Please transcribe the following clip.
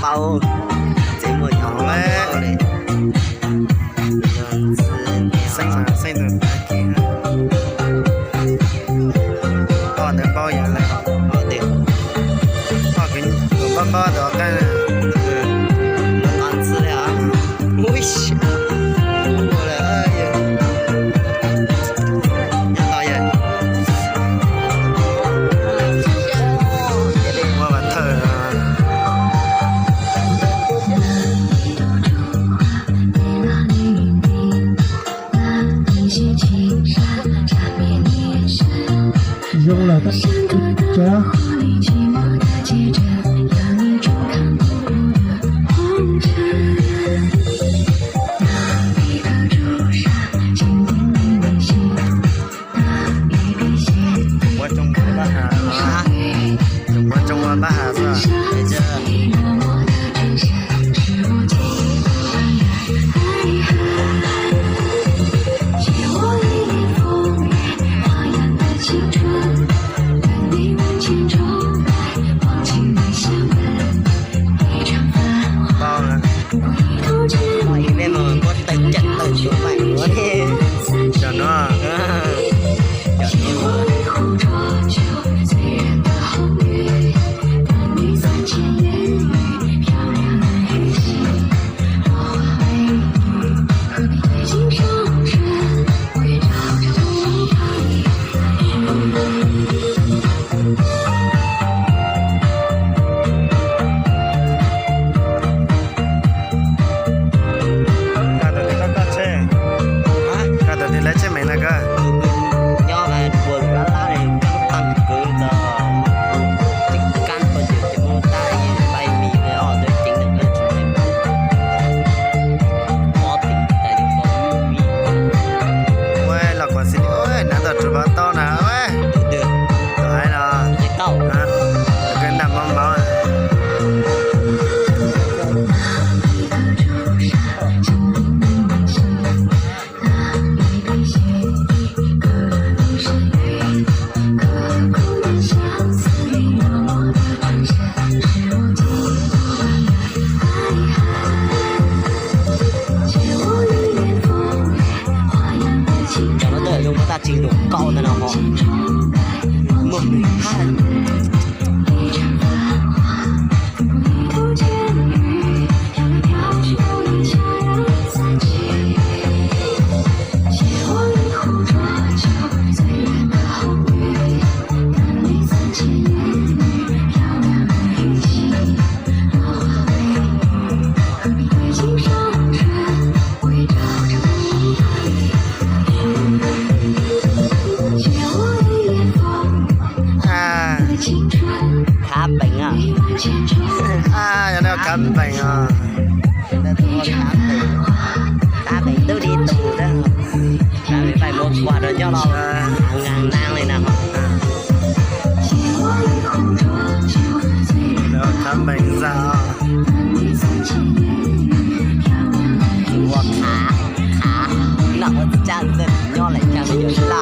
Au, tsev muaj nyob le. Xeeb mas xeeb tus tag kis. Poj ntawd paub yog lawm. Poj tus, poj tus pab pab tus qab. Ntxhw li os. Ui, ua li, nyob tau yog. Ua vas thawj. Zoo lawm tab sis tsev. Ua tsoom pab has, tsoom pab has xwb. Peb mus muab tawg caj tawg suav maim ua li. Cov no, cov no. Koj tus twg koj koj tsheb? Koj tus twg lawv tsheb meem na koj? Nyob mas ua lab lab li, kab tag kwv ntawd, tsis kab poj ntxoog ces muab tag li, npai mis os, tus ceev ntawm koj tsis muaj. Ua los kuv xib, nav tau tsuv pov tau na, tus hais no, tus kawg ntaj mauv mauv. Cov no twb yog zoo tab sis tus kaub ntawd no ho muaj hab. Khav peem, yog no khav peem os. Khav peem, khav peem tub li tus, khav peem pais mus kuas rau nyob los nqaa naag li na. Khav peem zag. Ua khav, khav, noj ua tsi tsa nyob lawm tsa me nyuam laj na.